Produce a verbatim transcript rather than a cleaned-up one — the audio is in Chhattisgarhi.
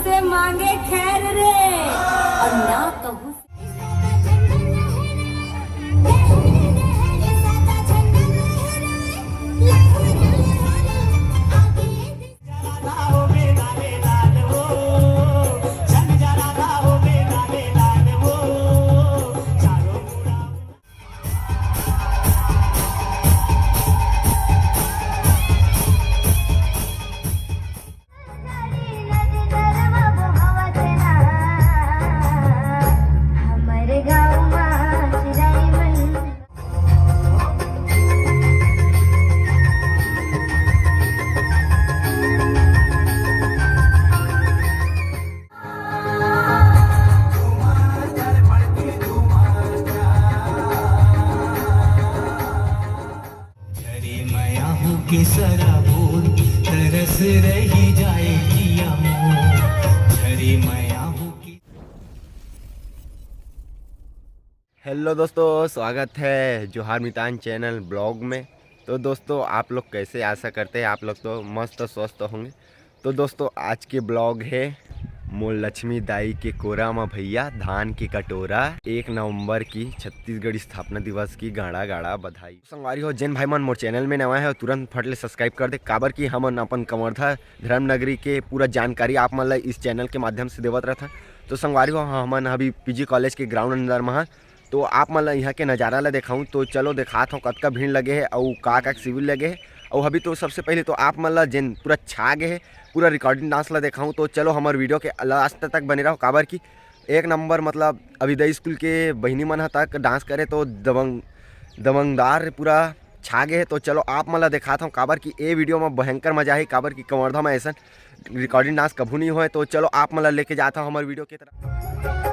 से मांगे खैर रे, और ना कहूँ। झरी मया हो के सराबोर, तरस रही जाए जिया मोर। झरी मया हो के हेलो दोस्तों, स्वागत है जोहार मितान चैनल ब्लॉग में। तो दोस्तों, आप लोग कैसे, आशा करते हैं आप लोग तो मस्त स्वस्थ होंगे। तो दोस्तों, आज के ब्लॉग है मोर लक्ष्मी दाई के कोरा म भैया धान के कटोरा, एक नवंबर की छत्तीसगढ़ स्थापना दिवस की गाड़ा गाड़ा बधाई। संगवारी हो, जेन भाई मन मोर चैनल में नवा है, तुरंत फट ले सब्सक्राइब कर दे, काबर कि हमन अपन कवर्धा धर्म नगरी के पूरा जानकारी आप मन ला इस चैनल के माध्यम से देवत रहथन। तो संगवारी हो, हमन अभी पीजी कॉलेज के ग्राउंड अंदर में हन, तो आप मन ला यहाँ के नज़ारा ला देखाऊँ। तो चलो देखात हूँ कतका भीड़ लगे है अउ का का शिविर लगे है। अउ अभी तो सबसे पहले तो आप मन ला जेन पूरा छा गए है, पूरा रिकॉर्डिंग डांस ला देखाऊँ। तो चलो हमर वीडियो के लास्ट तक बने रहो, काबर कि एक नंबर, मतलब, अभ्युदय स्कूल के बहिनी मन ह तक डांस करे तो दबंग दबंगदार पूरा छा गए है। तो चलो आप मन ला देखात हूँ, काबर कि ए वीडियो में भयंकर मजा है, काबर कि कवर्धा में ऐसा रिकॉर्डिंग डांस कभू नहीं होए। तो चलो आप मन ला लेके जाता हूँ हमर वीडियो के तरफ।